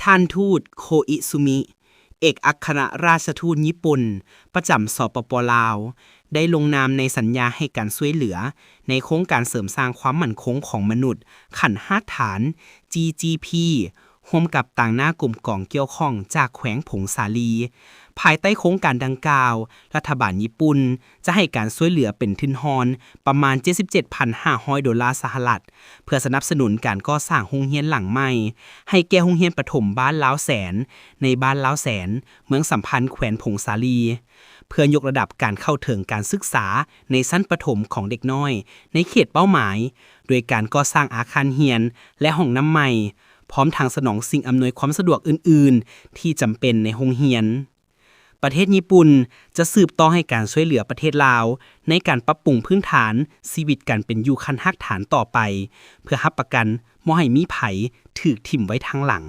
ທ່ານທູດ ໂຄອິຊູມິ ເອກອັກຄະລັດຖະທູດຍີ່ປຸ່ນ ປະຈຳ ສປປ ລາວ ໄດ້ລົງນາມໃນສັນຍາໃຫ້ການຊ່ວຍເຫຼືອ ໃນໂຄງການເສີມສ້າງຄວາມໝັ້ນຄົງຂອງມະນຸດ ຂັ້ນຮາກຖານ GGP ຮ່ວມກັບຕາງໜ້າກົມກອງກ່ຽວຂ້ອງຈາກແຂວງຜົ້ງສາລີ. ພາຍໃຕ້ໂຄງການດັ່ງກ່າວ, ລັດຖະບານຍີ່ປຸ່ນຈະໃຫ້ການຊ່ວຍເຫຼືອເປັນທຶນຮອນປະມານ ເຈັດສິບເຈັດພັນຫ້າຮ້ອຍໂດລາສະຫະລັດ ເພື່ອສະໜັບສະໜູນການກໍ່ສ້າງໂຮງຮຽນຫຼັງໃໝ່ ໃຫ້ແກ່ໂຮງຮຽນປະຖົມບ້ານລາວແສນ ໃນບ້ານລາວແສນ ເມືອງສຳພັນ ແຂວງຜົ້ງສາລີ ເພື່ອຍົກລະດັບການເຂົ້າເຖິງການສຶກສາໃນຊັ້ນປະຖົມຂອງເດັກນ້ອຍໃນເຂດເປົ້າໝາຍ ໂດຍການກໍ່ສ້າງອາຄານຮຽນ ແລະ ຫ້ອງນ້ຳໃໝ່, ພ້ອມທັງສະໜອງສິ່ງອຳນວຍຄວາມສະດວກອື່ນໆ ທີ່ຈຳເປັນໃນໂຮງຮຽນ. ປະເທດຍີ່ປຸ່ນຈະສືບຕໍ່ໃຫ້ການຊ່ວຍເຫຼືອປະເທດລາວ ໃນການປັບປຸງພື້ນຖານຊີວິດການເປັນຢູ່ຂັ້ນຮາກຖານຕໍ່ໄປ ເພື່ອຮັບປະກັນບໍ່ໃຫ້ມີໃຜຖືກຖິ້ມໄວ້ທາງຫຼັງ.